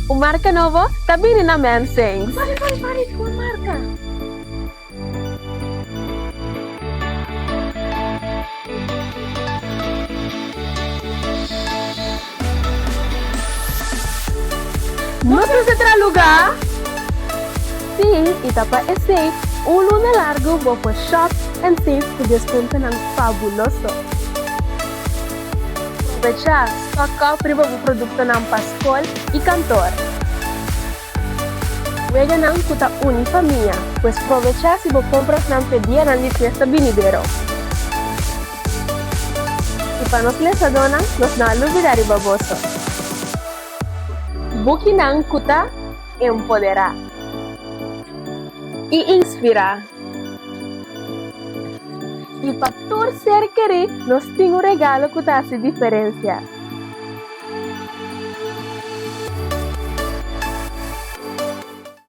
Un marka nobo ta bini na Mensings. Pari, pari, pari, kua marka? Nos mester traha lugá? Sí, i ta pa esei un luna largu bo por shop and save ku deskuentonan fabuloso. Probechá, stock up riba bo produktonan pa skol i kantor. Weganan ku ta uni famia, pues probechá si bo komprasnan p'e dianan di fiesta binidero. I pa nos lesadónan, nos no a lubidá riba boso. Bukinan ku ta empoderá i inspirá. I pa tur ser kerí, nos tin un regalo ku ta hasi diferensia.